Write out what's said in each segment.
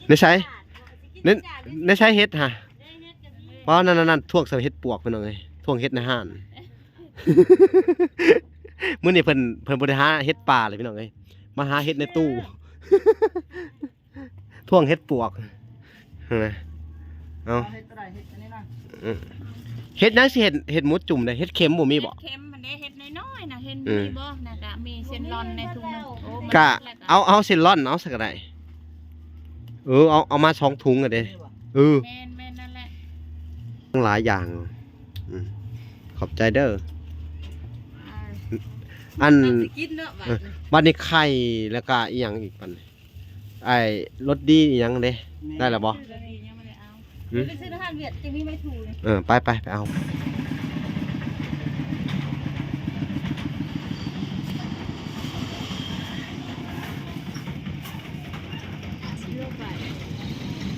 ໃນໃສ ໃນ ໃນໃສເຫັດຫະ? ອໍ ນັ້ນໆໆ ຖ້ວງໃສ່ເຫັດປວກ ພີ່ນ້ອງເອີຍ ຖ້ວງເຫັດໃນຮ້ານ. ມື້ນີ້ເພິ່ນ ເພິ່ນບໍ່ໄດ້ຫາເຫັດປ່າເລີຍ ພີ່ນ້ອງເອີຍ ມາຫາເຫັດໃນຕູ້ ຖ້ວງເຫັດປວກນະ. ເອົາ ເຮັດບໍ່ໄດ້ ເຮັດອັນນີ້ນະ ເອີ ເຮັດຫຍັງຊິເຮັດ ເຮັດໝູຈຸ່ມເດ້? ເຫັດເຂັມບໍ່ມີບໍ່? ເຫັດເຂັມຫັ້ນເດ້ ເຫັດນ້ອຍໆນະ ເຫັນ ເອີ ມີບໍ່ນະ? ກະມີເຊນລອນໃນຖົງໜຶ່ງ ໂອ້ ກະເອົາ ເອົາເຊນລອນເອົາຊະກະໄດ້. ເອີ ເອົາ ເອົາມາສອງຖົງກະເດ້. ເອີ ແມ່ນໆ ນັ້ນແຫຼະ ຫຼາຍຢ່າງ. ອືມ ຂອບໃຈເດີ. ອັນ ເອີ ບັດນີ້ໄຂ່ ແລ້ວກະອີ່ຫຍັງອີກບັດນີ້? ໄອ້ລົດດີອີ່ຫຍັງເດ້ ແມ່ນ ໄດ້ແລ້ວບໍ່? ຊື້ລົດດີຍັງບໍ່ໄດ້ເອົາ ຫື? ໄປຊື້ໃນຮ້ານຫວຽດ ຈະມີໄມ້ຖູເລີຍ. ເອີ ໄປໆ ໄປເອົາ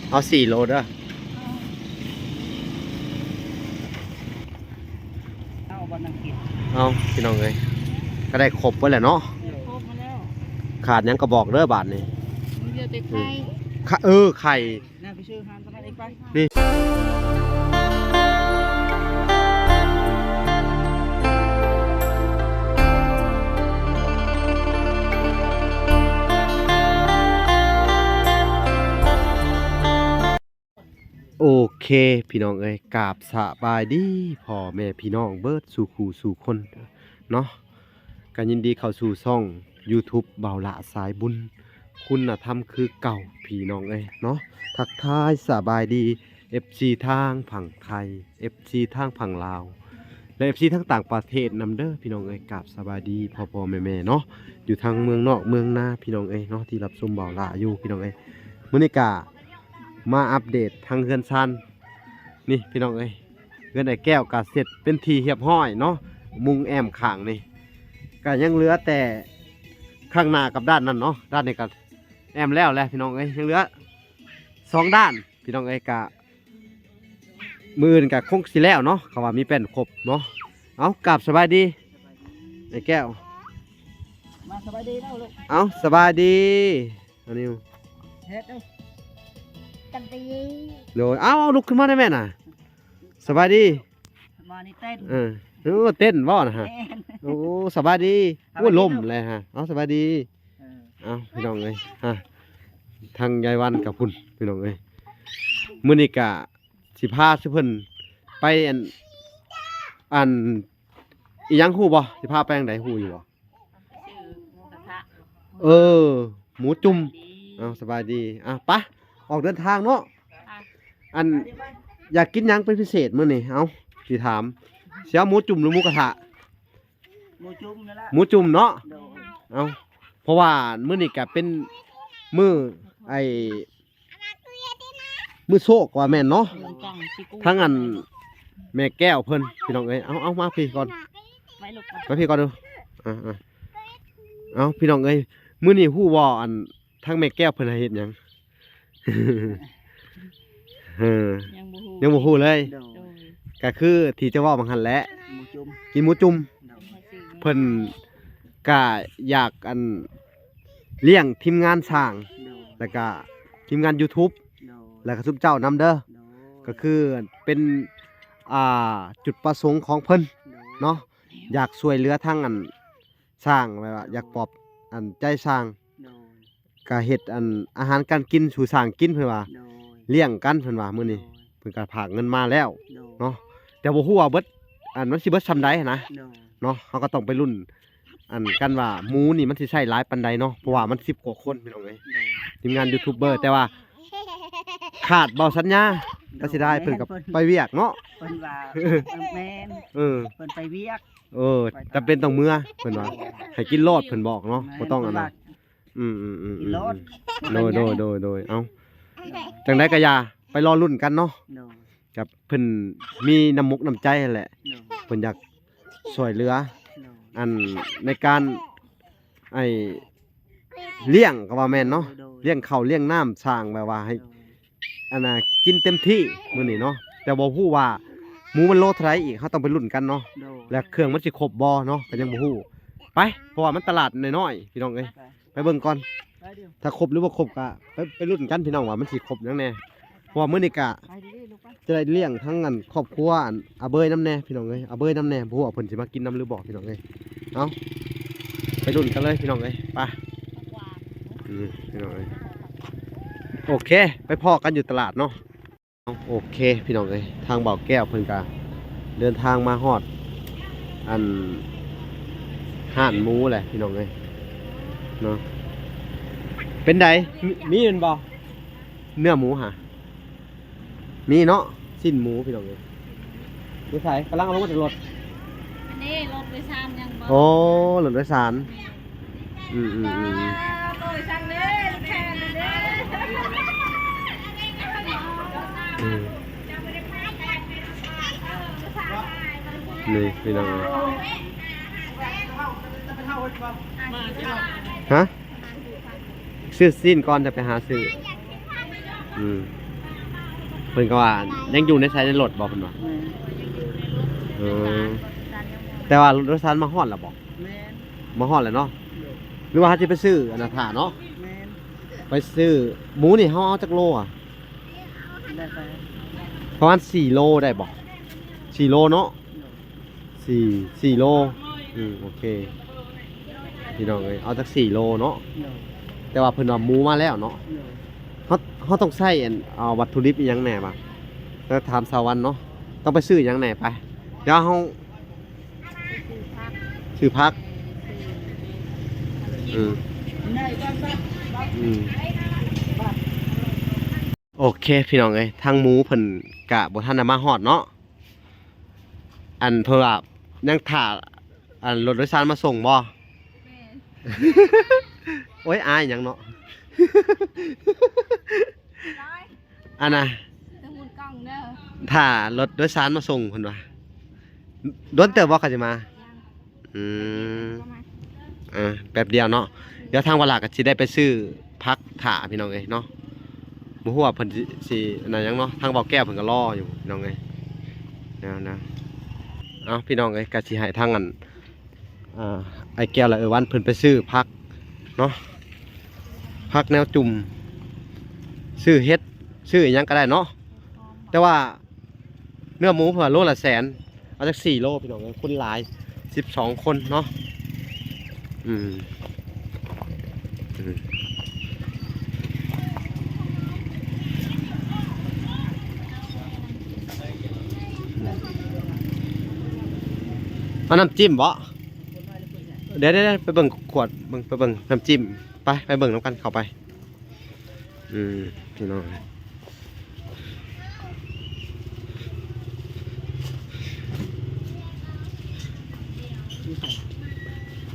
ເອົາສີ່ໂລເດີ. ເອົາ ເອົາ ພີ່ນ້ອງເອີຍ ກະໄດ້ຄົບເບິດແລ້ວເນາະ. ໄດ້ຄົບມາແລ້ວ ຂາດຫຍັງກະບອກເດີບາດນີ້. ມີແຕ່ໄຂ່ ອືມ ຂະ ເອີ ໄຂ່ ນະ ໄປຊື້ຮ້ານຕະຫຼາດເອກໄປ ນີ້. ໂອເຄ ພີ່ນ້ອງເອີຍ ກາບສະບາຍດີພໍ່ແມ່ພີ່ນ້ອງເບິດສູ່ຄູ່ສູ່ຄົນເນາະ. ກະຍິນດີເຂົ້າສູ່ຊ່ອງຢູທູບບ່າວຫຼ້າສາຍບຸນ ຄຸນນະທຳຄືເກົ່າ ພີ່ນ້ອງເອີຍເນາະ. ທັກທາຍສະບາຍດີເອັຟຊີທາງຝັ່ງໄທ ເອັຟຊີທາງຝັ່ງລາວ ແລະ ເອັຟຊີທາງຕ່າງປະເທດນຳເດີ ພີ່ນ້ອງເອີຍ. ກາບສະບາຍດີພໍ່ໆແມ່ໆເນາະ ຢູ່ທາງເມືອງນອກເມືອງນາ ພີ່ນ້ອງເອີຍເນາະ ທີ່ຮັບຊົມບ່າວຫຼ້າຢູ່ ພີ່ນ້ອງເອີຍ. ມື້ນີ້ກະມາອັບເດດທາງເຮືອນຊານ ນີ້ ພີ່ນ້ອງເອີຍ ເຮືອນອ້າຍແກ້ວກະເສັດເປັນທີ່ຮຽບຮ້ອຍເນາະ ມຸງແອ້ມຂ້າງນີ້ ກະຍັງເຫຼືອແຕ່ຂ້າງໜ້າກັບດ້ານນັ້ນເນາະ. ດ້ານນີ້ກະແອ້ມແລ້ວແຫຼະ ພີ່ນ້ອງເອີຍ ຍັງເຫຼືອສອງດ້ານ ພີ່ນ້ອງເອີຍ. ກະມື້ອື່ນກະຄົງຊິແລ້ວເນາະ ເຂົາວ່າມີແປ້ນຄົບເນາະ. ເອົາ ກາບສະບາຍດີອ້າຍແກ້ວ ມາສະບາຍດີເນາະລູກ. ເອົາ ສະບາຍດີ ອັນນີ້ ເຮັດເດີ ສະບາຍດີ ໂດຍ. ເອົາ ເອົາ ລຸກຂຶ້ນມາໄດ້ແມ່ນະ. ສະບາຍດີ ມານີ້ເຕັ້ນ ເອີ ເອີ ເຕັ້ນບໍ່ນະຮະ? ແມ່ນ ໂອ້ ສະບາຍດີ ສະບາຍດີ ໂອ້ຍ ລົ້ມແລ້ວຮະ. ເອົາ ສະບາຍດີ ເອີ ເອົາ ພີ່ນ້ອງເອີຍ ຮະ ທາງຍາຍວັນກັບພຸ້ນ ພີ່ນ້ອງເອີຍ. ມື້ນີ້ກະຊິພາສູ່ເພິ່ນໄປ ອັນ ອັນ ອີ່ຫຍັງຮູ້ບໍ່? ຊິພາໄປທາງໃດຮູ້ຢູ່ບໍ່? ຊື້ໝູກະທະ ເອີ ໝູຈຸ່ມ ສະບາຍດີ ເອົາ ສະບາຍດີ ອ່ະ ໄປ ອອກເດີນທາງເນາະ. ອ່ະ ອັນ ຢາກກິນຫຍັງເປັນພິເສດມື້ນີ້? ເອົາ ຊິຖາມ ຊິເອົາໝູຈຸ່ມຫຼືໝູກະທະ? ໝູຈຸ່ມນັ້ນລະ ໝູຈຸ່ມເນາະ. ໂດຍ ເອົາ ເພາະວ່າມື້ນີ້ກະເປັນມື້ ໄອ້ ມື້ໂຊກວ່າແມ່ນເນາະ ທາງອັນແມ່ແກ້ວເພິ່ນ ພີ່ນ້ອງເອີຍ. ເອົາ ເອົາ ມາພີ້ກ່ອນ ໄປລູກ ໄປ ໄປພີ້ກ່ອນດູ. ອ່າ ອ່າ ເອົາ ພີ່ນ້ອງເອີຍ ມື້ນີ້ຮູ້ບໍ່ ອັນ ທາງແມ່ແກ້ວເພິ່ນໃຫ້ເຮັດຫຍັງ? ເອີ ຍັງບໍ່ຮູ້ ຍັງບໍ່ຮູ້ເລີຍ. ໂດຍ ໂດຍ ກະຄືທີ່ເຈົ້າເວົ້າບາງຫັ້ນແຫຼະ ໝູຈຸ່ມ ກິນໝູຈຸ່ມ. ໂດຍ ເພິ່ນກະຢາກ ອັນ ລ້ຽງທີມງານສ້າງ ໂດຍ ແລ້ວກະທີມງານຢູທູບ ໂດຍ ແລ້ວກະຊຸມເຈົ້ານຳເດີ. ໂດຍ ກະຄືເປັນ ອ່າ ຈຸດປະສົງຂອງເພິ່ນ ໂດຍ ເນາະ ຢາກຊ່ວຍເຫຼືອທາງ ອັນ ສ້າງ ແບບວ່າຢາກປອບ ອັນ ໃຈສ້າງ ໂດຍ ກະເຮັດ ອັນ ອາຫານການກິນສູ່ສ້າງກິນ ເພິ່ນວ່າ ໂດຍ ລ້ຽງກັນ ເພິ່ນວ່າມື້ນີ້ ໂດຍ ເພິ່ນກະຝາກເງິນມາແລ້ວ ໂດຍ ເນາະ ແຕ່ບໍ່ຮູ້ວ່າເບິດ ອັນ ມັນຊິເບິດຊ່ຳໃດຫັ້ນນະ ໂດຍ ເນາະ. ເຮົາກະຕ້ອງໄປລຸ້ນ ອັນ ກັນວ່າໝູນີ້ມັນຊິໃຊ້ຫຼາຍປານໃດເນາະ ເພາະວ່າມັນສິບກວ່າຄົນ ພີ່ນ້ອງເອີຍ ໂດຍ ທີມງານຢູທູບເບີ. ແຕ່ວ່າຂາດເບົາສັນຍາ ກະເສຍດາຍ ເພິ່ນກະໄປວຽກເນາະ ເພິ່ນວ່າ ແມ່ນ ເອີ ເພິ່ນໄປວຽກ ເອີ ຈຳເປັນຕ້ອງເມືອ ເພິ່ນວ່າ ໃຫ້ກິນໂລດ ເພິ່ນບອກເນາະ ແມ່ນ ບໍ່ຕ້ອງອັນນັ້ນ ເພິ່ນວ່າ ອືມໆໆ ກິນໂລດ ໂດຍ ໂດຍ ໂດຍ ໂດຍ ເອົາ ຈັ່ງໃດກະຢ່າ ໄປລໍລຸ້ນກັນເນາະ ໂດຍ ກັບເພິ່ນມີນ້ຳມົກນ້ຳໃຈຫັ້ນແຫຼະ ໂດຍ ເພິ່ນຢາກຊ່ວຍເຫຼືອ ໂດຍ ອັນ ໃນການ ໄອ້ ລ້ຽງກະວ່າແມ່ນເນາະ ໂດຍ ລ້ຽງເຂົ້າລ້ຽງນ້ຳ ສ້າງແບບວ່າໃຫ້ ໂດຍ ອັນນ່າ ກິນເຕັມທີ່ມື້ນີ້ເນາະ ແຕ່ບໍ່ຮູ້ວ່າໝູມັນໂລເທົ່າໃດອີກ ເຮົາຕ້ອງໄປລຸ້ນກັນເນາະ ໂດຍ ແລະເຄື່ອງມັນຊິຄົບບໍ່ເນາະ ກະຍັງບໍ່ຮູ້. ໄປ ເພາະວ່າມັນຕະຫຼາດນ້ອຍໆ ພີ່ນ້ອງເອີຍ ໄປ ໄປເບິ່ງກ່ອນ. ຖ້າຄົບຫຼືບໍ່ຄົບກະໄປ ໄປລຸ້ນກັນພີ່ນ້ອງ ວ່າມັນຊິຄົບຫຍັງແດ່ ເພາະວ່າມື້ນີ້ກະຈະໄດ້ລ້ຽງທັງອັນຄອບຄົວອັນອາເບີຍນຳແດ່ພີ່ນ້ອງເອີຍ ອາເບີຍນຳແດ່ ບໍ່ຮູ້ວ່າເພິ່ນຊິມາກິນນຳຫຼືບໍ່ພີ່ນ້ອງເອີຍ. ເອົາ ໄປລຸ້ນກັນເລີຍພີ່ນ້ອງເອີຍ ໄປ ອືມ ພີ່ນ້ອງເອີຍ ໂອເຄ ໄປພໍ້ກັນຢູ່ຕະຫຼາດເນາະ. ເອົາ ໂອເຄພີ່ນ້ອງເອີຍ ທາງບ່າວແກ້ວເພິ່ນກະເດີນທາງມາຮອດອັນຮ້ານໝູແຫຼະພີ່ນ້ອງເອີຍເນາະ. ເປັນໃດ ມີ ມີແມ່ນບໍ່ ເນື້ອໝູຫາ ມີເນາະ ຊີ້ນໝູພີ່ນ້ອງເອີຍ. ຢູ່ໃສ? ກຳລັງເອົາລົງມາຈາກລົດ ອັນນີ້ລົດໂດຍສານຍັງບໍ່ ໂອ້ ລົດໂດຍສານ ແມ່ນ ອືມໆໆ ໂອ້ຍ ສັ່ງເດີ ລູກຄ້າເດີ ອືມ ນີ້ພີ່ນ້ອງ ຮະ ຊື້ຊີ້ນກ່ອນຈະໄປຫາຊື້ ອືມ ເພິ່ນກໍວ່າຍັງຢູ່ໃນໃສ ໃນລົດບໍ່ ເພິ່ນວ່າ ແມ່ນ ເອີ ແຕ່ວ່າລົດໂດຍສານມາຮອດແລ້ວບໍ່? ແມ່ນ ມາຮອດແລ້ວເນາະ ໂດຍ ຫຼືວ່າເຮົາຈະໄປຊື້ອັນນັ້ນຖ້າເນາະ ແມ່ນ ໄປຊື້ໝູນີ້ເຮົາເອົາຈັກໂລອະ? ໄດ້ໄປ ປະມານສີ່ໂລໄດ້ບໍ່? ສີ່ໂລເນາະ ໂດຍ ສີ່ ສີ່ໂລ ອືມ ໂອເຄ ພີ່ນ້ອງເອີຍ ເອົາຈັກສີ່ໂລເນາະ ໂດຍ ແຕ່ວ່າເພິ່ນວ່າໝູມາແລ້ວເນາະ ໂດຍ ເຮົາ ເຮົາຕ້ອງໃຊ້ອັນ ເອົາວັດຖຸດິບອີ່ຫຍັງແດ່ວະ? ແລ້ວຖາມສາວວັນເນາະ ຕ້ອງໄປຊື້ຫຍັງແດ່ ໄປ ດຽວເຮົາ ຊື້ຜັກ ຊື້ຜັກ ອືມ ອືມ ໂອເຄພີ່ນ້ອງເອີຍ ທາງໝູເພິ່ນກະບໍ່ທັນໄດ້ມາຮອດເນາະ ອັນເພິ່ນວ່າຍັງຖ້າອັນລົດໂດຍສານມາສົ່ງບໍ່? ແມ່ນ ໂອ້ຍ ອາຍຫຍັງເນາະ ອັນນ່າ ຕ້ອງໝູນກ້ອງເດີ ຖ້າລົດໂດຍສານມາສົ່ງເພິ່ນວ່າ ດົນເຕີບບໍ່ເຂົາຊິມາ? ອືມ ເອີ ແປັບດຽວເນາະ ດຽວທາງວາລາກໍຊິໄດ້ໄປຊື້ຜັກຖ້າພີ່ນ້ອງເອີຍເນາະ ບໍ່ຮູ້ວ່າເພິ່ນຊິ ຊິອັນນັ້ນຫຍັງເນາະ ທາງບ່າວແກ້ວເພິ່ນກໍລໍຢູ່ພີ່ນ້ອງເອີຍ ແນວ ແນວ ເອົາ ພີ່ນ້ອງເອີຍ ກໍຊິໃຫ້ທາງອັນ ອ່າ ອ້າຍແກ້ວ ແລະ ເອື້ອຍວັນເພິ່ນໄປຊື້ຜັກເນາະ ຜັກແນວຈຸ່ມ ຊື້ເຫັດ ຊື້ອີ່ຫຍັງກໍໄດ້ເນາະ ແຕ່ວ່າ ເນື້ອໝູເພິ່ນວ່າໂລລະແສນ ເອົາຈັກສີ່ໂລພີ່ນ້ອງເອີຍ ຄົນຫຼາຍສິບສອງຄົນເນາະ ອືມ ອືມ ເອົານ້ຳຈິ້ມບໍ່? ດຽວໆ ໄປເບິ່ງຂວດ ເບິ່ງ ໄປເບິ່ງນ້ຳຈິ້ມ ໄປ ໄປເບິ່ງນຳກັນ ເຂົ້າໄປ. ອືມ ພີ່ນ້ອງ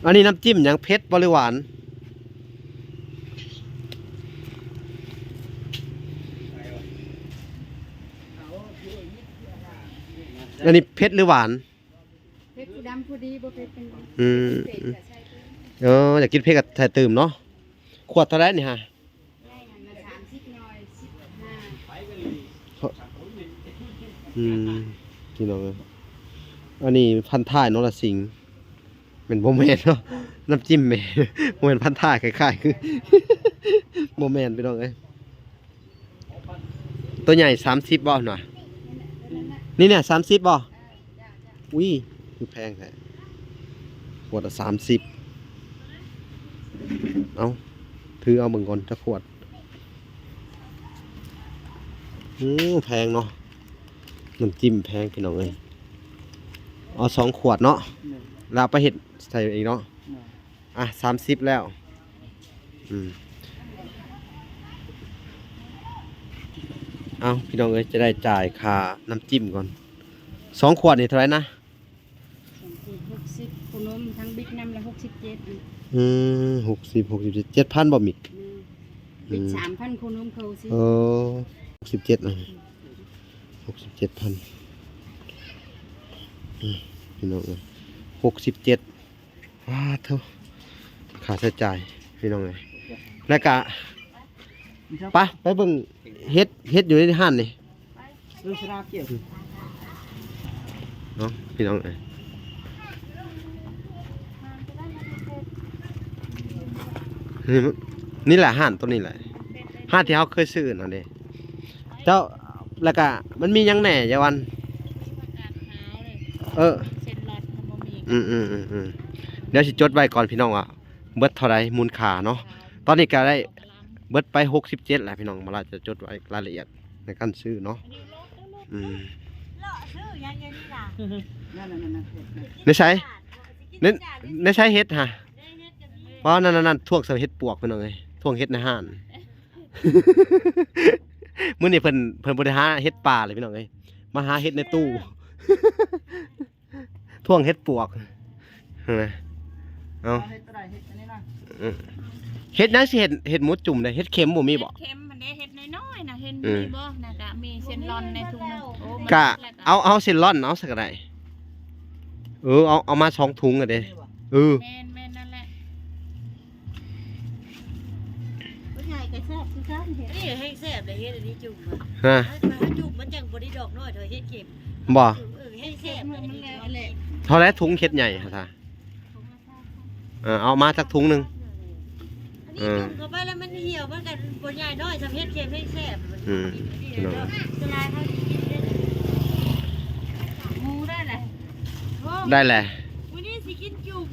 ອັນນີ້ນ້ຳຈິ້ມຫຍັງ ເຜັດບໍ່ ຫຼື ຫວານ? ອັນນີ້ເຜັດ ຫຼື ຫວານ? ເຜັດຜູ້ດຳພໍດີ ບໍ່ເຜັດເປັນ ອືມ ເຜັດກໍໃສ່ຕື່ມ ເອີ ຢາກກິນເຜັດກໍໃສ່ຕື່ມເນາະ. ຂວດເທົ່າໃດນີ້ຮະ? ໃຫຍ່ຫັ້ນນະ ສາມສິບ ນ້ອຍ ສິບຫ້າ. ອືມ ພີ່ນ້ອງເອີຍ ອັນນີ້ພັນທ້າຍ ນໍລະສິງ ແມ່ນບໍ່ແມ່ນເນາະ ນ້ຳຈິ້ມແມ່ ບໍ່ແມ່ນພັນທ້າຍ ຄ້າຍໆ ຄື ບໍ່ແມ່ນ ພີ່ນ້ອງເອີຍ. ຕົວໃຫຍ່ສາມສິບບໍ່ນະ? ນີ້ນະ ສາມສິບບໍ່? ອຸ້ຍ ຄືແພງແທ້ ຂວດລະສາມສິບ. ເອົາ ຖືເອົາເບິ່ງກ່ອນ ຈັກຂວດ. ໂອ້ ແພງເນາະ ນ້ຳຈິ້ມແພງ ພີ່ນ້ອງເອີຍ. ເອົາສອງຂວດເນາະ ແມ່ນ ແລ້ວເອົາໄປເຮັດໃສ່ອີກເນາະ ແມ່ນ. ອ່ະ ສາມສິບແລ້ວ ອືມ ເອົາ ພີ່ນ້ອງເອີຍ ຈະໄດ້ຈ່າຍຄ່ານ້ຳຈິ້ມກ່ອນ. ສອງຂວດນີ້ເທົ່າໃດນະ? ສອງຂວດຫົກສິບ ໂຄນົມ ທັງບິກນຳລະຫົກສິບເຈັດ. ອືມ ຫົກສິບ ຫົກສິບເຈັດ ເຈັດພັນບໍ່ມິກ? ແມ່ນ ອືມ ເປັນສາມພັນ ໂຄນົມເຂົາຊິ ເອີ ຫົກສິບເຈັດນະ ຫົກສິບເຈັດພັນ. ອືມ ພີ່ນ້ອງເອີຍ ຫົກສິບເຈັດ ປາດໂທ້ ຄ່າໃຊ້ຈ່າຍ ພີ່ນ້ອງເອີຍ. ແລ້ວກະ ໄປ ໄປເບິ່ງເຫັດ ເຫັດຢູ່ໃນຮ້ານນີ້ ເອີ ສະດາບກ່ຽວ ເນາະ ພີ່ນ້ອງເອີຍ. ນີ້ມັນ ນີ້ແຫຼະຮ້ານໂຕນີ້ແຫຼະ ຮ້ານທີ່ເຮົາເຄີຍຊື້ນັ້ນເດ້ ເຈົ້າ. ແລ້ວກະມັນມີຫຍັງແດ່ຍາຍວັນ? ເອີ ເສັ້ນລັອດມັນບໍ່ມີ. ອືມໆໆໆ ດຽວຊິຈົດໄວ້ກ່ອນພີ່ນ້ອງວ່າເບິດເທົ່າໃດມູນຄ່າເນາະ. ຕອນນີ້ກະໄດ້ເບິດໄປຫົກສິບເຈັດແລ້ວພີ່ນ້ອງ ມາລາຈະຈົດໄວ້ລາຍລະອຽດໃນການຊື້ເນາະ. ອືມ ໃນໃສ? ໃນ ໃນໃສເຫັດຫະ? ອໍ ນັ້ນໆໆ ຖ້ວງໃສ່ເຫັດປວກພີ່ນ້ອງເອີຍ ຖ້ວງເຫັດໃນຮ້ານ. ມື້ນີ້ເພິ່ນ ເພິ່ນບໍ່ໄດ້ຫາເຫັດປ່າເລີຍພີ່ນ້ອງເອີຍ ມາຫາເຫັດໃນຕູ້ ຖ້ວງເຫັດປວກຫັ້ນນະ. ເອົາ ເຮັດອັນນີ້ນະ ເຮັດຫຍັງຊິເຮັດ ເຫັດໝູຈຸ່ມເດ້? ເຫັດເຂັມບໍ່ມີບໍ່? ເຫັດເຂັມຫັ້ນເດ້ ເຫັດນ້ອຍໆນະ ເຫັນ ອືມ ມີບໍ່? ນະກະມີເສັ້ນລອນໃນຖົງໜຶ່ງ. ໂອ້ ກະເອົາ ເອົາເສັ້ນລອນເອົາຊະກະໄດ້. ເອີ ເອົາ ເອົາມາສອງຖົງກະເດ້. ເອີ ແມ່ນໆ ນັ້ນແຫຼະ. ບໍ່ໃຫຍ່ກໍແຊບຄືກັນເຫັດ ອັນນີ້ແຮງແຊບເດ້ ເຫັດອັນນີ້ຈຸ່ມ ຮະ ເອົາຈຸ່ມມັນຈັ່ງບໍ່ໄດ້ດອກນ້ອຍເທົ່າເຫັດເຂັມ. ບໍ່ ເອີ ແຮງແຊບ ເທົ່າໃດຖົງເຫັດໃຫຍ່ຫະ? ເອີ ເອົາມາຈັກຖົງໜຶ່ງ. ອັນນີ້ຈຸ່ມເຂົ້າໄປແລ້ວມັນຫ່ຽວ ມັນກໍບໍ່ໃຫຍ່ນ້ອຍສ່ຳເຫັດເຂັມ ແຮງແຊບ. ອືມ ພີ່ນ້ອງ ສະລາຍເຮົາຊິກິນເດ້ ໝູໄດ້ແຫຼະ ໄດ້ແຫຼະ ມື້ນີ້ຊິກິນຈຸ່ມ.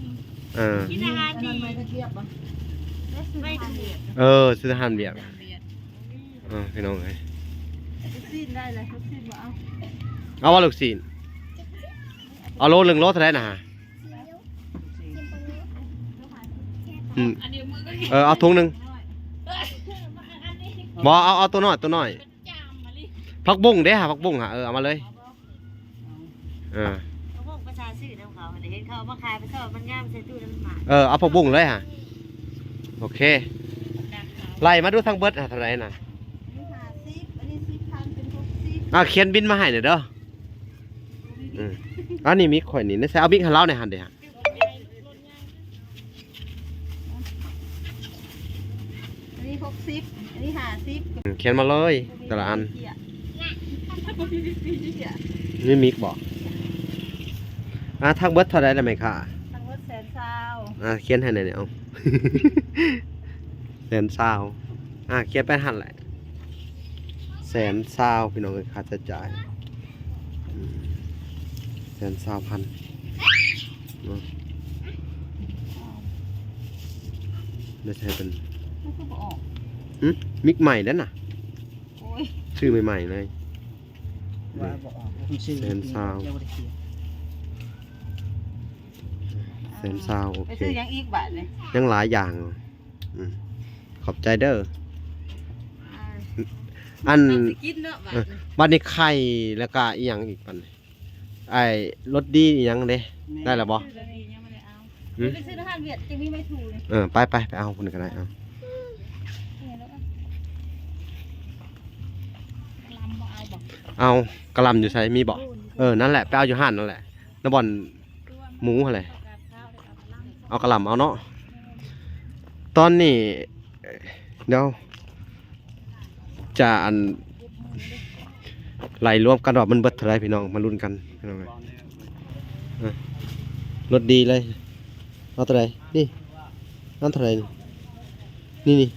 ເອີ ກິນອາຫານດີ ອັນນັ້ນໄມ້ຕະຂຽບບໍ່? ໄມ້ຕະຂຽບ ເອີ ຊື້ອາຫານຫວຽດ ເອີ ພີ່ນ້ອງເອີຍ. ລູກຊີ້ນໄດ້ແລ້ວ ລູກຊີ້ນບໍ່ເອົາ? ເອົາວ່າລູກຊີ້ນ ເອົາໂລໜຶ່ງ ໂລເທົ່າໃດນະ? ອືມ ເອີ ເອົາຖົງໜຶ່ງ. ບໍ່ ເອົາ ເອົາໂຕນ້ອຍ ໂຕນ້ອຍ. ຜັກບຸ້ງເດ້ຫະ ຜັກບຸ້ງຫະ ເອີ ເອົາມາເລີຍ. ເອີ ເອົາພວກປະຊາຊື້ນຳເຂົາຫັ້ນແຫຼະ ເຫັນເຂົາເອົາມາຂາຍປະຊາ ມັນງາມໃສ່ຕູ້ແລ້ວມັນໝານ. ເອີ ເອົາຜັກບຸ້ງເລີຍຫະ. ໂອເຄ ໄລ່ມາດູທັງເບິດຫະ ເທົ່າໃດນະ? ອັນນີ້ຫ້າສິບ ອັນນີ້ສິບພັນ ເປັນຫົກສິບ. ອ່າ ຂຽນບິນມາໃຫ້ແດ່ເດີ. ອືມ ອັນນີ້ມີຂ້ອຍນີ້ ໃນໃສ ເອົາບິກໃຫ້ລາວແດ່ຫັ້ນເດ້ຫະ. ອັນນີ້ຫົກສິບ ອັນນີ້ຫ້າສິບ. ອືມ ຂຽນມາເລີຍແຕ່ລະອັນ ມີມິກບໍ່? ອ່າ ທັງເບິດເທົ່າໃດລະແມ່ຄ້າ? ທັງເບິດແສນຊາວ. ອ່າ ຂຽນໃຫ້ແດ່ນີ້ ເອົາ ແສນຊາວ. ອ່າ ຂຽນໄປຫັ້ນແຫຼະ ແສນຊາວ ພີ່ນ້ອງເອີຍ ຄ່າໃຊ້ຈ່າຍ ອືມ ແສນຊາວພັນເນາະ. ໄດ້ໃຊ້ເປັນ ມັນຄືບໍ່ອອກ? ຫຶ ມິກໃໝ່ເດ້ນະ. ໂອ້ຍ ຊື້ໃໝ່ໆເລີຍ. ວ່າບໍ່ອອກ ແສນຊາວ ຍັງບໍ່ໄດ້ເຄຍ ແສນຊາວ. ໂອເຄ ໄປຊື້ຫຍັງອີກບາດນີ້? ຍັງຫຼາຍຢ່າງ. ອືມ ຂອບໃຈເດີ. ອ່າ ອັນ ກິນເນາະບາດນີ້. ເອີ ບາດນີ້ໄຂ່ ແລ້ວກະອີ່ຫຍັງອີກບາດນີ້? ໄອ້ ລົດດີອີ່ຫຍັງເດ້? ແມ່ນ ໄດ້ລະບໍ່? ຊື້ແລ້ວນີ້ ຍັງບໍ່ໄດ້ເອົາ. ຫຶ ໄປຊື້ອາຫານຫວຽດ ຈະມີໄມ້ຖູນີ້. ເອີ ໄປໆ ໄປເອົາພຸ້ນກໍໄດ້. ເອົາ ກະລຳບໍ່ເອົາບໍ່? ເອົາ ກະລຳຢູ່ໃສ? ມີບໍ່? ເອີ ນັ້ນແຫຼະ ໄປເອົາຢູ່ຮ້ານນັ້ນແຫຼະ ນະບ່ອນ ໝູຫັ້ນແຫຼະ ເອົາກະຫຼ່ຳເອົາເນາະ. ຕອນນີ້ດຽວຈະອັນ ໄລ່ລວມກັນວ່າມັນເບິດເທົ່າໃດພີ່ນ້ອງ ມາລຸ້ນກັນພີ່ນ້ອງເອີຍ. ເອີ ລົດດີເລີຍ ເອົາເທົ່າໃດນີ້? ເອົາເທົ່າໃດນີ້? ນີ້ໆ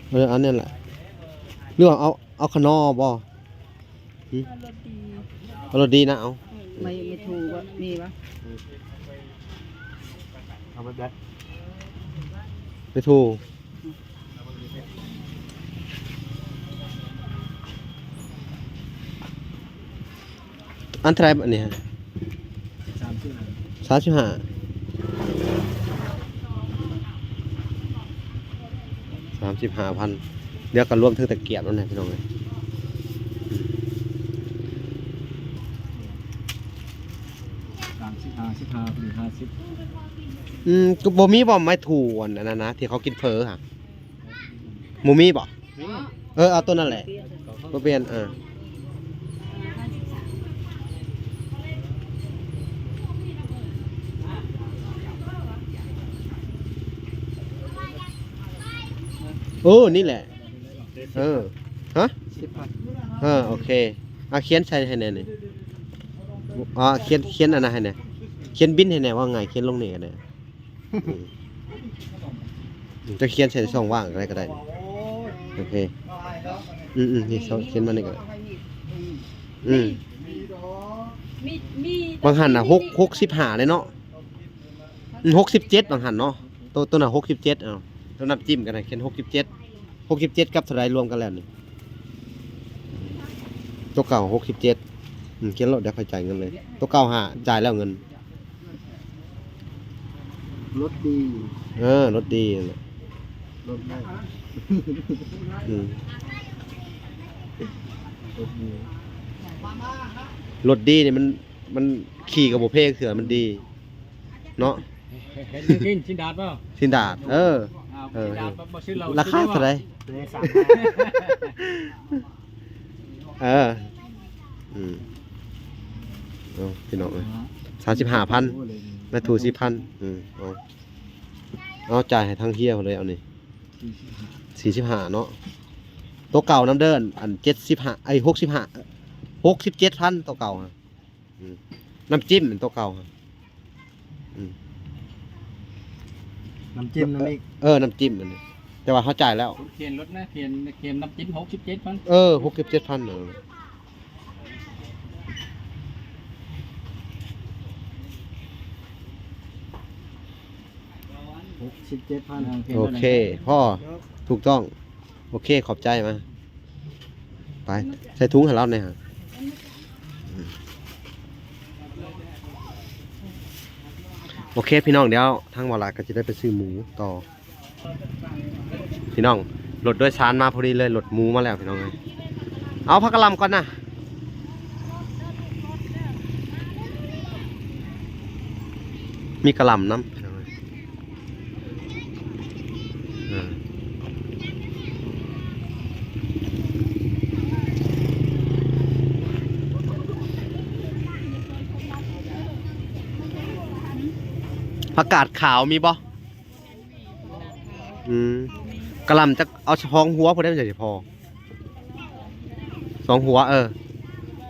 ເອີ ອັນນັ້ນແຫຼະ ຫຼືວ່າເອົາ ເອົາຂະໜໍ່ບໍ່? ຫຶ ເອົາລົດດີ ເອົາລົດດີນະ ເອົາ ໄມ້ ໄມ້ຖູບໍ່ ມີບໍ່? ເອົາໄປແບບ ໄມ້ຖູ ອັນເທົ່າໃດອັນນີ້? ສາມສິບຫ້າ ສາມສິບຫ້າ ສາມສິບຫ້າພັນ. ດຽວກໍລວມເຖິງຕະກຽບນັ້ນແຫຼະພີ່ນ້ອງເອີຍ. ສາມສິບຫ້າ ສິບຫ້າ ພໍດີຫ້າສິບ. ອືມ ກໍບໍ່ມີບໍ່ໄມ້ຖູອັນນັ້ນນະ ທີ່ເຂົາກິນເຝີຫະ? ບໍ່ມີບໍ່? ເອີ ເອົາໂຕນັ້ນແຫຼະ ບໍ່ປ່ຽນ. ເອີ ເອີ ນີ້ແຫຼະ. ເອີ ຮະ? ສິບພັນ. ເອີ ໂອເຄ. ອ່າ ຂຽນໃສ່ໃຫ້ແດ່ນີ້. ອ່າ ຂຽນ ຂຽນອັນນັ້ນໃຫ້ແດ່ ຂຽນບິນໃຫ້ແດ່ ເວົ້າງ່າຍ ຂຽນລົງນີ້ກໍໄດ້. ອືມ. ຈະຂຽນໃສ່ຊ່ອງວ່າງກໍໄດ້ ກໍໄດ້. ໂອເຄ ອືມໆ ນີ້ ຂຽນມານີ້ກໍໄດ້. ອືມ ມີ ມີ ບາງຫັ້ນນະ ຫົກ ຫົກສິບຫ້າເດ້ເນາະ. ອືມ ຫົກສິບເຈັດ ບາງຫັ້ນເນາະ. ໂຕ ໂຕນັ້ນຫົກສິບເຈັດ ເອົາ ໂຕນ້ຳຈິ້ມກໍໄດ້ ຂຽນຫົກສິບເຈັດ. ຫົກສິບເຈັດກັບເທົ່າໃດລວມກັນແລ້ວນີ້? ໂຕເກົ່າຫົກສິບເຈັດ. ອືມ ຂຽນໂລດ ດຽວຂ້ອຍຈ່າຍເງິນເລີຍ. ໂຕເກົ່າຫາ ຈ່າຍແລ້ວເງິນ. ລົດດີ ເອີ ລົດດີນັ້ນແຫຼະ ລົດໄດ້ ອືມ ລົດດີ ລົດດີນີ້ມັນ ມັນຂີ່ກໍບໍ່ເພກເທື່ອ ມັນດີເນາະ. ເຫັນ ເຫັນ ເຫັນຊິນດາດບໍ່? ຊິນດາດ ເອີ ອ້າວ ເອີ ຊິນດາດບໍ່ ບໍ່ຊື້ເຫຼົ້າ ລາຄາເທົ່າໃດ? ໂຕນີ້ສາມ ເອີ ອືມ ເອົາ ພີ່ນ້ອງເອີຍ ສາມສິບຫ້າພັນ ແມ່ນ ຖືກສິບພັນ. ອືມ ເອົາ ເອົາ ຈ່າຍໃຫ້ທາງເຮຍເພິ່ນເລີຍ ເອົານີ້ ສີ່ສິບຫ້າເນາະ. ໂຕເກົ່ານຳເດີ ອັນ ເຈັດສິບຫ້າ ເອີຍ ຫົກສິບຫ້າ ຫົກສິບເຈັດພັນ ໂຕເກົ່າ. ອືມ ນ້ຳຈິ້ມໂຕເກົ່າ. ອືມ ນ້ຳຈິ້ມນຳອີກ ເອີ ນ້ຳຈິ້ມອັນນີ້ ແຕ່ວ່າເຮົາຈ່າຍແລ້ວ. ຂຽນລົດນະ ຂຽນ ຂຽນນ້ຳຈິ້ມ ຫົກສິບເຈັດພັນ. ເອີ ຫົກສິບເຈັດພັນ ເອີ ຫົກສິບເຈັດພັນ. ໂອເຄ ພໍ ຖືກຕ້ອງ. ໂອເຄ ຂອບໃຈ. ມາ ໄປ ໃສ່ຖົງໃຫ້ລາວແດ່. ໂອເຄ ພີ່ນ້ອງ ດຽວທາງບໍ່ຫຼາຍກໍຈະໄດ້ໄປຊື້ໝູຕໍ່ ພີ່ນ້ອງ. ລົດໂດຍສານມາພໍດີເລີຍ ລົດໝູມາແລ້ວ ພີ່ນ້ອງເອີຍ. ເອົາ ຜັກກະຫຼ່ຳກ່ອນນະ ມີກະຫຼ່ຳນຳ ພີ່ນ້ອງເອີຍ. ຜັກກາດຂາວມີບໍ່? ອືມ ກະຫຼ່ຳຈັກ ເອົາສອງຫົວພໍໄດ້ ມັນຈະພໍ ສອງຫົວ. ເອີ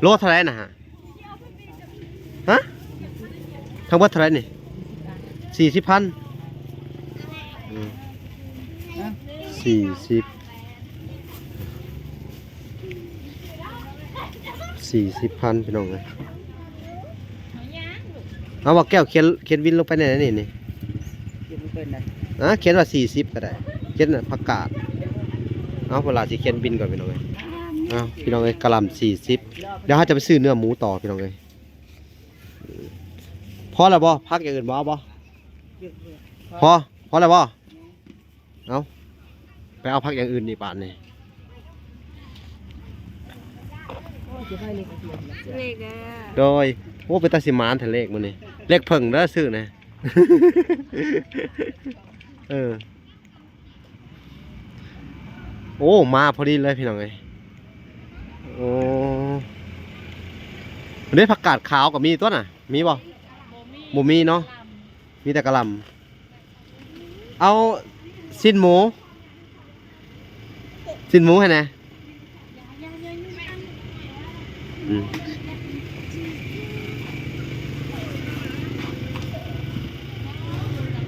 ໂລເທົ່າໃດນະ? ຮະ ທັງເບິດເທົ່າໃດນີ້? ສີ່ສິບພັນ. ອືມ ສີ່ສິບ ສີ່ສິບພັນ ພີ່ນ້ອງເອີຍ. ເອົາ ບໍ່ແກ້ວ ຂຽນ ຂຽນບິນລົງໄປໃນນີ້ນີ້. ຂຽນບໍ່ເປັນນະ. ອ່າ ຂຽນວ່າສີ່ສິບກໍໄດ້ ຂຽນຜັກກາດ. ເອົາ ເວລາຊິຂຽນບິນກ່ອນ ພີ່ນ້ອງເອີຍ. ເອົາ ພີ່ນ້ອງເອີຍ ກະຫຼ່ຳສີ່ສິບ. ດຽວເຮົາຈະໄປຊື້ເນື້ອໝູຕໍ່ ພີ່ນ້ອງເອີຍ. ພໍແລ້ວບໍ່? ຜັກຢ່າງອື່ນບໍ່ເອົາບໍ່? ພໍ ພໍແລ້ວບໍ່? ເອົາ ໄປເອົາຜັກຢ່າງອື່ນອີກບາດນີ້. ເລກເດີ ໂດຍ. ໂອ້ ເປັນຕາຊິໝານແທ້ເລກມື້ນີ້. ເລກເຜິ້ງເດີຊື້ນະ. ເອີ ໂອ້ ມາພໍດີເລີຍ ພີ່ນ້ອງເອີຍ. ໂອ້ ເດ້ ຜັກກາດຂາວກໍມີຕົວນະ ມີບໍ່? ບໍ່ມີເນາະ ມີແຕ່ກະຫຼ່ຳ. ເອົາຊີ້ນໝູ ຊີ້ນໝູໃຫ້ແດ່. ອືມ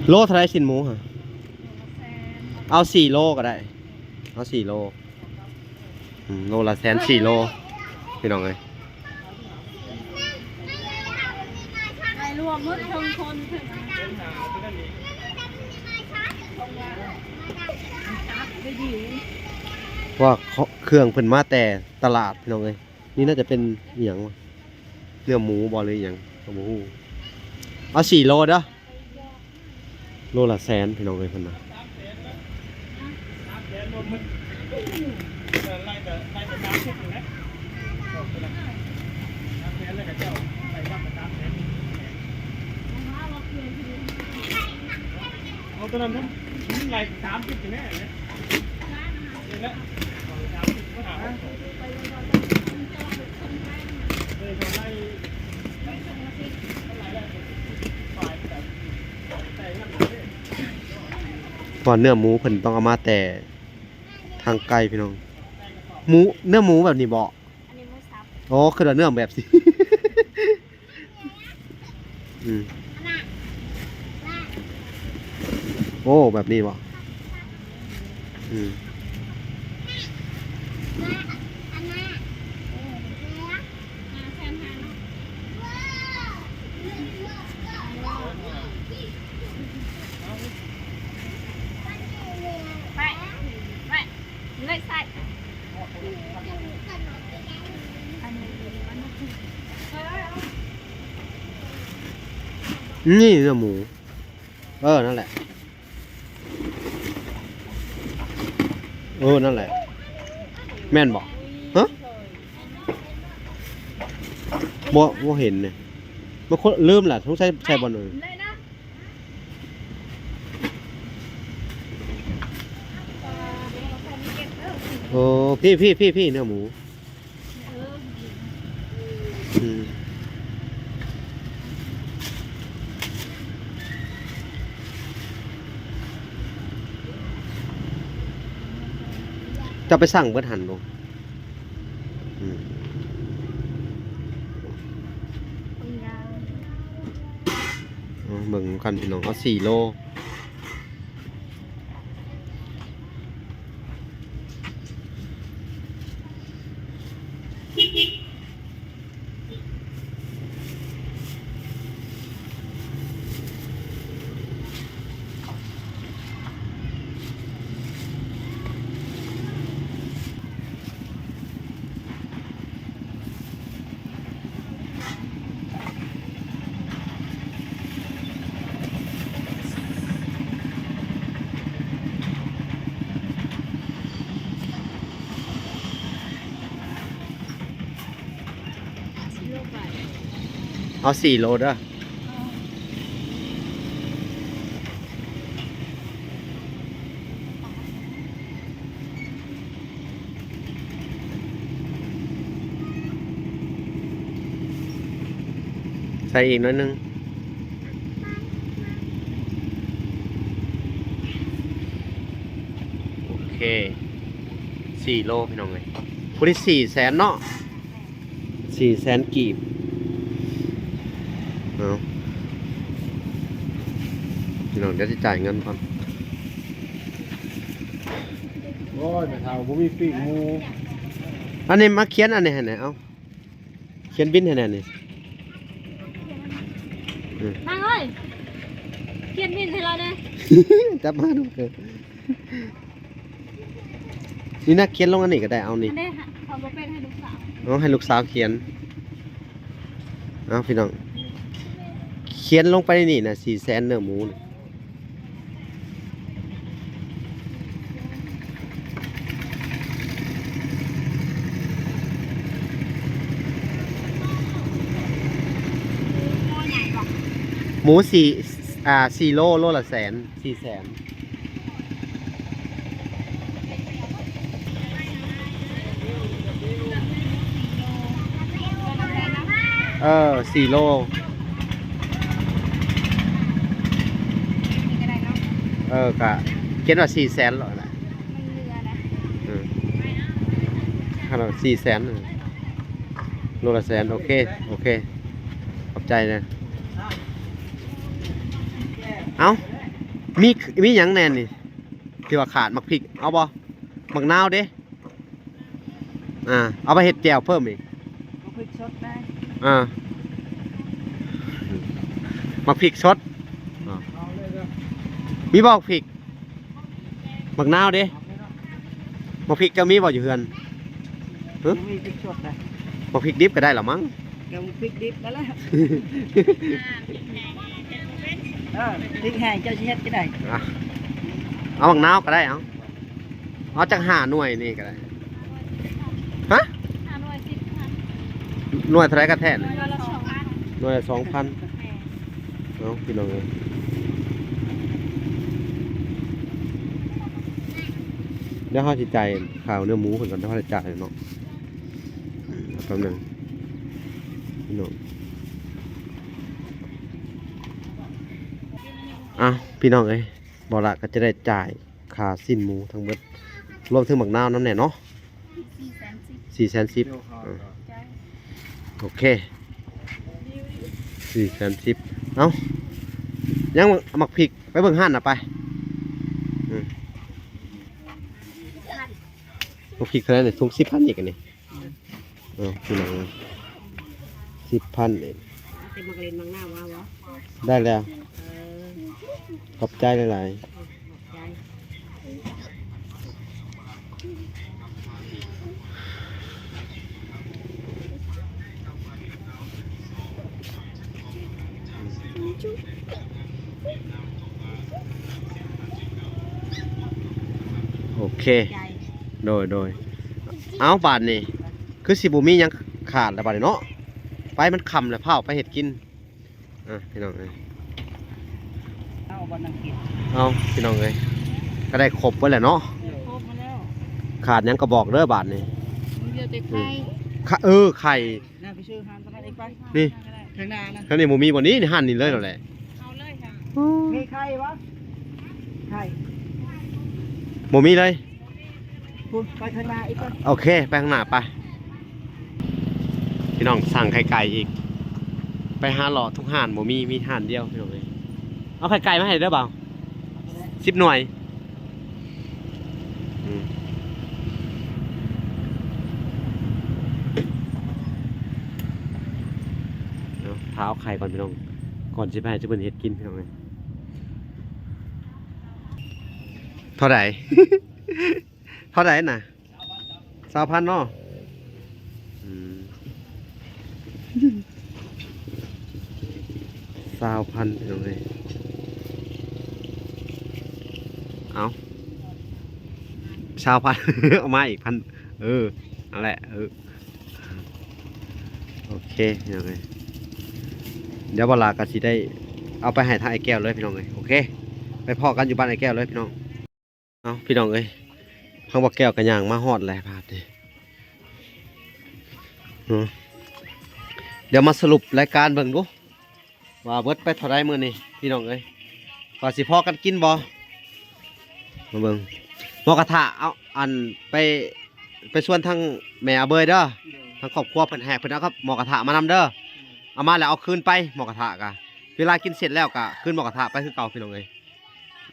ໂລເທົ່າໃດຊີ້ນໝູ? ເອົາສີ່ໂລກໍໄດ້ ເອົາສີ່ໂລ. ອືມ ໂລລະແສນສີ່ໂລ ພີ່ນ້ອງເອີຍ. ໄດ້ລວມໝົດທັງຄົນ ວ່າເຄື່ອງເພິ່ນມາແຕ່ຕະຫຼາດ ພີ່ນ້ອງເອີຍ. ນີ້ໜ້າຈະເປັນອີ່ຫຍັງວະ ເນື້ອໝູບໍ່ ຫຼືອີ່ຫຍັງກໍບໍ່ຮູ້. ເອົາສີ່ໂລເດີ. ໂລລະແສນ ພີ່ນ້ອງເອີຍ ເພິ່ນວ່າ. ເອົາຕົວນັ້ນນະ ໄລ່ສາມສິບນີ້ແຫຼະ. ວ່າເນື້ອໝູເພິ່ນຕ້ອງເອົາມາແຕ່ທາງໄກ ພີ່ນ້ອງ. ໝູ ເນື້ອໝູແບບນີ້ບໍ? ອັນນີ້ໝູສັບ. ອໍ ຄືວ່າເນື້ອແບບຊີ້. ອືມ ໂອ້ ແບບນີ້ບໍ? ອືມ ໄປ ໄປ ເລີຍໃສ່ ນີ້ເນື້ອໝູ. ເອີ ນັ້ນແຫຼະ ເອີ ນັ້ນແຫຼະ ແມ່ນບໍ່? ຮະ ບໍ່ ບໍ່ເຫັນເດ ມັນຄົນ ລືມລະ ສົງໄສໃສ່ບ່ອນອື່ນ. ໂອ້ ພີ້ ພີ້ ພີ້ ພີ້ ເນື້ອໝູ. ອືມ ເຈົ້າໄປສັ່ງເບິດຫັ້ນບໍ່? ອືມ ເບິ່ງນຳກັນພີ່ນ້ອງ ເອົາສີ່ໂລ. ເອົາສີ່ໂລເດີ. ໃສ່ອີກໜ້ອຍໜຶ່ງ. ໂອເຄ ສີ່ໂລພີ່ນ້ອງເອີຍ ຜູ້ທີ່ສີ່ແສນເນາະ. ສີ່ແສນກີບ. ເອົາ ພີ່ນ້ອງ ດຽວຊິຈ່າຍເງິນກ່ອນ. ໂອ້ຍ ແມ່ເຖົ້າບໍ່ມີປີ້ງໝູ. ອັນນີ້ມາຂຽນອັນນີ້ໃຫ້ແດ່ ເອົາ ຂຽນບິນໃຫ້ແດ່ນີ້. ນາງເອີຍ ຂຽນບິນໃຫ້ລາວແດ່. ຈັບມາດູ. ນີ້ນະ ຂຽນລົງອັນນີ້ກໍໄດ້ ເອົານີ້ ອັນນີ້ເຮົາບໍ່ເປັນ ໃຫ້ລູກສາວ ເອົາ ໃຫ້ລູກສາວຂຽນ. ເອົາ ພີ່ນ້ອງ ຂຽນລົງໄປໃນນີ້ນະ ສີ່ແສນເນື້ອໝູນີ້. ໝູສີ່ ອ່າ ສີ່ໂລ ໂລລະແສນ ສີ່ແສນ. ເອີ ສີ່ໂລ. ເອີ ກະຂຽນວ່າສີ່ແສນໂລດແຫຼະ. ເອີ ຫັ້ນລະ ສີ່ແສນ ໂລລະແສນ. ໂອເຄ ໂອເຄ ຂອບໃຈນະ. ເອົ້າ ມີ ມີຫຍັງແດ່ນີ້ ທີ່ວ່າຂາດ? ໝາກພິກເອົາບໍ່? ໝາກນາວເດ? ອ່າ ເອົາໄປເຮັດແຈ່ວເພີ່ມອີກ. ໝາກພິກສົດນະ. ອ່າ ໝາກພິກສົດ. ອ່າ ມີບໍ່ໝາກພິກ? ໝາກນາວເດ? ໝາກພິກເຈົ້າມີບໍ່ຢູ່ເຮືອນ? ຫຶ? ບໍ່ມີພິກສົດນະ. ໝາກພິກດິບກໍໄດ້ລະມັງ. ກໍໝາກພິກດິບນັ້ນແຫຼະ. ເອີ ພິກແຫ້ງເຈົ້າຊິເຮັດຈັ່ງໃດ? ອ່ະ ເອົາໝາກນາວກໍໄດ້ ເອົາ. ເອົາຈັກຫ້າໜ່ວຍນີ້ກໍໄດ້. ຮະ? ຫ້າໜ່ວຍສິບພັນ. ໜ່ວຍເທົ່າໃດກັນແທ້? ໜ່ວຍລະສອງພັນ. ໜ່ວຍລະສອງພັນ. ແມ່ນ. ເອົາ ພີ່ນ້ອງເອີຍ ດຽວເຮົາຊິຈ່າຍຄ່າເນື້ອໝູເພິ່ນກ່ອນ ດຽວເຮົາຈະຈ່າຍເນາະ. ອືມ ແປັບໜຶ່ງ ພີ່ນ້ອງ. ເອົາ ພີ່ນ້ອງເອີຍ ບໍ່ລະກໍຈະໄດ້ຈ່າຍ ຄ່າຊີ້ນໝູທັງເບິດ ລວມເຖິງໝາກນາວນຳແດ່ເນາະ. ສີ່ແສນສິບ. ສີ່ແສນສິບ. ເອີ ໂອເຄ ສີ່ແສນສິບ. ເອົ້າ ຍັງໝາກພິກ ໄປເບິ່ງຮ້ານນະໄປ. ອືມ. ໂອ້ ຜິດຂະແນນນີ້ ຖົງສິບພັນອີກອັນນີ້. ເອີ ພີ່ນ້ອງເອີຍ ສິບພັນອີກ. ເອົາແຕ່ໝາກເລັ່ນໝາກນາວມາບໍ່? ໄດ້ແລ້ວ. ເອີ ຂອບໃຈຫຼາຍໆ. ຂອບໃຈ. ໂອເຄ ໃຈ ໂດຍ ໂດຍ. ເອົ້າ ບາດນີ້ຄືຊິບໍ່ມີຫຍັງຂາດແລ້ວບາດນີ້ເນາະ. ໄປ ມັນຄ່ຳແລ້ວ ພ້າວໄປເຮັດກິນ. ອ່ະ ພີ່ນ້ອງເອີຍ ເອົາບໍ່ນັ່ງກິນ. ເອົາ ພີ່ນ້ອງເອີຍ ກໍໄດ້ຄົບເບິດແລ້ວເນາະ. ເອີ ຄົບມາແລ້ວ. ຂາດຫຍັງກໍບອກເດີບາດນີ້. ມັນເຫຼືອແຕ່ໄຂ່. ອືມ ຂະ ເອີ ໄຂ່. ນະ ໄປຊື້ຮ້ານປະກັນອີກໄປ. ນີ້ ທາງໜ້ານະ ທາງນີ້ບໍ່ມີບໍ່ນີ້ ຮ້ານນີ້ເລີຍແຫຼະ. ເອົາເລີຍຄ່ະ. ໂອ້ ມີໄຂ່ບໍ່? ໄຂ່ ບໍ່ມີເລີຍ. ພຸ້ນ ໄປຂ້າງໜ້າອີກກ່ອນ. ໂອເຄ ໄປຂ້າງໜ້າໄປ. ພີ່ນ້ອງ ສັ່ງໄຂ່ໄກ່ອີກ ໄປຫາເລາະທຸກຮ້ານບໍ່ມີ ມີຮ້ານດຽວ ພີ່ນ້ອງເອີຍ. ເອົາໄຂ່ໄກ່ມາໃຫ້ເດີບ່າວ ສິບໜ່ວຍ. ອືມ ເອົາ ຖ້າເອົາໄຂ່ກ່ອນ ພີ່ນ້ອງ ກ່ອນຊິໄປໃຫ້ເພິ່ນເຮັດກິນ ພີ່ນ້ອງເອີຍ. ເທົ່າໃດ? ເທົ່າໃດນະ? ຊາວພັນເນາະ. ອືມ ຊາວພັນ ພີ່ນ້ອງເອີຍ. ເອົາ ຊາວພັນ ເອົາມາອີກພັນ. ເອີ ນັ້ນແຫຼະ ເອີ ໂອເຄ ພີ່ນ້ອງເອີຍ. ດຽວບໍ່ຫຼ້າກໍຊິໄດ້ເອົາໄປໃຫ້ທາງອ້າຍແກ້ວເລີຍ ພີ່ນ້ອງເອີຍ. ໂອເຄ ໄປພໍ້ກັນຢູ່ບ້ານອ້າຍແກ້ວເລີຍ ພີ່ນ້ອງ. ເອົາ ພີ່ນ້ອງເອີຍ ທາງບ່າວແກ້ວກໍຍ່າງມາຮອດແລ້ວບາດນີ້ເນາະ. ດຽວມາສະຫຼຸບລາຍການເບິ່ງດູ ວ່າເບິດໄປເທົ່າໃດມື້ນີ້ ພີ່ນ້ອງເອີຍ ວ່າຊິພໍ້ກັນກິນບໍ່. ມາເບິ່ງໝໍກະທະ. ເອົາ ອັນ ໄປ ໄປຊວນທາງແມ່ອາເບີຍເດີ ທາງຄອບຄົວເພິ່ນແຫກ ເພິ່ນເອົາກັບໝໍກະທະມານຳເດີ. ເອົາມາແລ້ວເອົາຄືນໄປ ໝໍກະທະກະ ເວລາກິນເສັດແລ້ວກະຄືນໝໍກະທະໄປຄືເກົ່າ ພີ່ນ້ອງເອີຍ.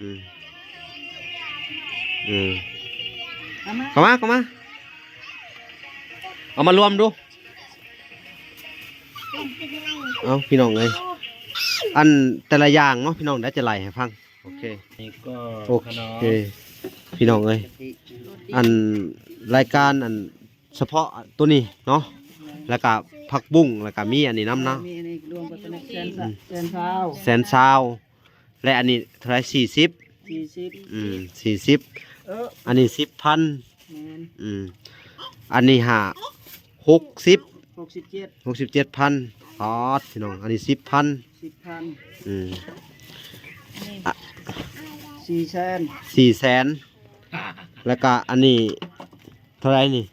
ອືມ ອືມ ເຂົ້າມາ ເຂົ້າມາ ເອົາມາລວມດູ. ເອົາ ພີ່ນ້ອງເອີຍ ອັນແຕ່ລະຢ່າງເນາະ ພີ່ນ້ອງ ດຽວຈະໄລ່ໃຫ້ຟັງ. ໂອເຄ ນີ້ກໍ ໂອເຄ ພີ່ນ້ອງເອີຍ ອັນລາຍການ ອັນ ສະເພາະໂຕນີ້ເນາະ ແລ້ວກະຜັກບຸ້ງ ແລ້ວກະມີອັນນີ້ນຳເນາະ. ມີອັນນີ້ລວມກັບຕົວນີ້ແສນ ອືມ ແສນຊາວ ແສນຊາວ. ແລະ ອັນນີ້ເທົ່າໃດ? ສີ່ສິບ ສີ່ສິບ ອືມ ສີ່ສິບ. ເອີ ອັນນີ້ສິບພັນ. ແມ່ນ ອືມ ອັນນີ້ຫ້າ ຫົກສິບ ຫົກສິບເຈັດ ຫົກສິບເຈັດພັນ. ປາດ ພີ່ນ້ອງ ອັນນີ້ສິບພັນ ສິບພັນ. ອືມ ອ່ະ ສີ່ແສນ ສີ່ແສນ. ແລ້ວກະອັນນີ້ ເທົ່າໃດນີ້?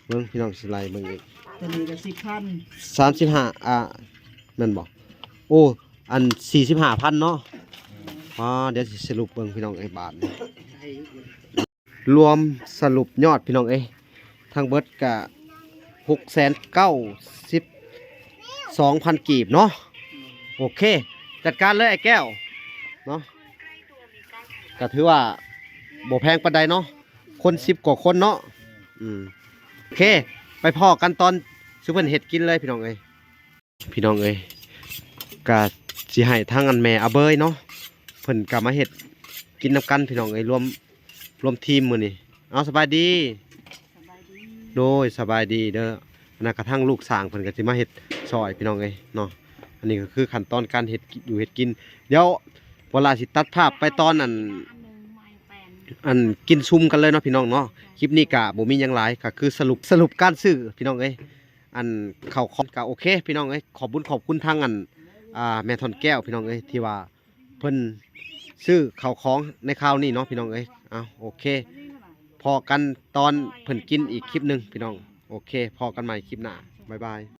ເບິ່ງ ພີ່ນ້ອງ ຊິໄລ່ເບິ່ງອີກ. ຕົວນີ້ກໍສິບພັນ ສາມສິບຫ້າ ອ່າ ແມ່ນບໍ່? ໂອ້ ອັນສີ່ສິບຫ້າພັນເນາະ. ອືມ ອໍ ດຽວຊິສະຫຼຸບເບິ່ງ ພີ່ນ້ອງເອີຍ ບາດນີ້ ລວມສະຫຼຸບຍອດ ພີ່ນ້ອງເອີຍ ທັງເບິດກະຫົກແສນເກົ້າສິບສອງພັນກີບເນາະ. ໂອເຄ ຈັດການເລີຍອ້າຍແກ້ວເນາະ. ກະຖືວ່າບໍ່ແພງປານໃດເນາະ ຄົນສິບກວ່າຄົນເນາະ. ອືມ ໂອເຄ ໄປພໍ້ກັນຕອນຊຸມເພິ່ນເຮັດກິນເລີຍ ພີ່ນ້ອງເອີຍ. ພີ່ນ້ອງເອີຍ ກະຊິໃຫ້ທາງອັນແມ່ອາເບີຍເນາະ ເພິ່ນກະມາເຮັດກິນນຳກັນ ພີ່ນ້ອງເອີຍ ລວມ ລວມທີມມື້ນີ້. ເອົາ ສະບາຍດີ ສະບາຍດີ ໂດຍ ສະບາຍດີເດີ. ອັນນັ້ນກະທັງລູກຊ່າງເພິ່ນກະຊິມາເຮັດຊ່ອຍ ພີ່ນ້ອງເອີຍເນາະ. ອັນນີ້ກໍຄືຂັ້ນຕອນການເຮັດຢູ່ເຮັດກິນ. ດຽວບໍ່ຫຼ້າຊິຕັດພາບໄປຕອນອັນ ອັນກິນຊຸມກັນເລີຍເນາະ ພີ່ນ້ອງເນາະ. ຄລິບນີ້ກະບໍ່ມີຫຍັງຫຼາຍ ກະຄືສະຫຼຸບ ສະຫຼຸບການຊື້ ພີ່ນ້ອງເອີຍ ອັນເຂົ້າຂອງ. ກະໂອເຄ ພີ່ນ້ອງເອີຍ ຂອບບຸນຂອບຄຸນທາງອັນ ອ່າ ແມ່ທ່ອນແກ້ວ ພີ່ນ້ອງເອີຍ ທີ່ວ່າ ເພິ່ນຊື້ເຂົ້າຂອງໃນຄາວນີ້ເນາະ ພີ່ນ້ອງເອີຍ. ເອົາ ໂອເຄ ພໍ້ກັນຕອນເພິ່ນກິນອີກຄລິບໜຶ່ງ ພີ່ນ້ອງ. ໂອເຄ ພໍ້ກັນໃໝ່ຄລິບໜ້າ ບາຍບາຍ.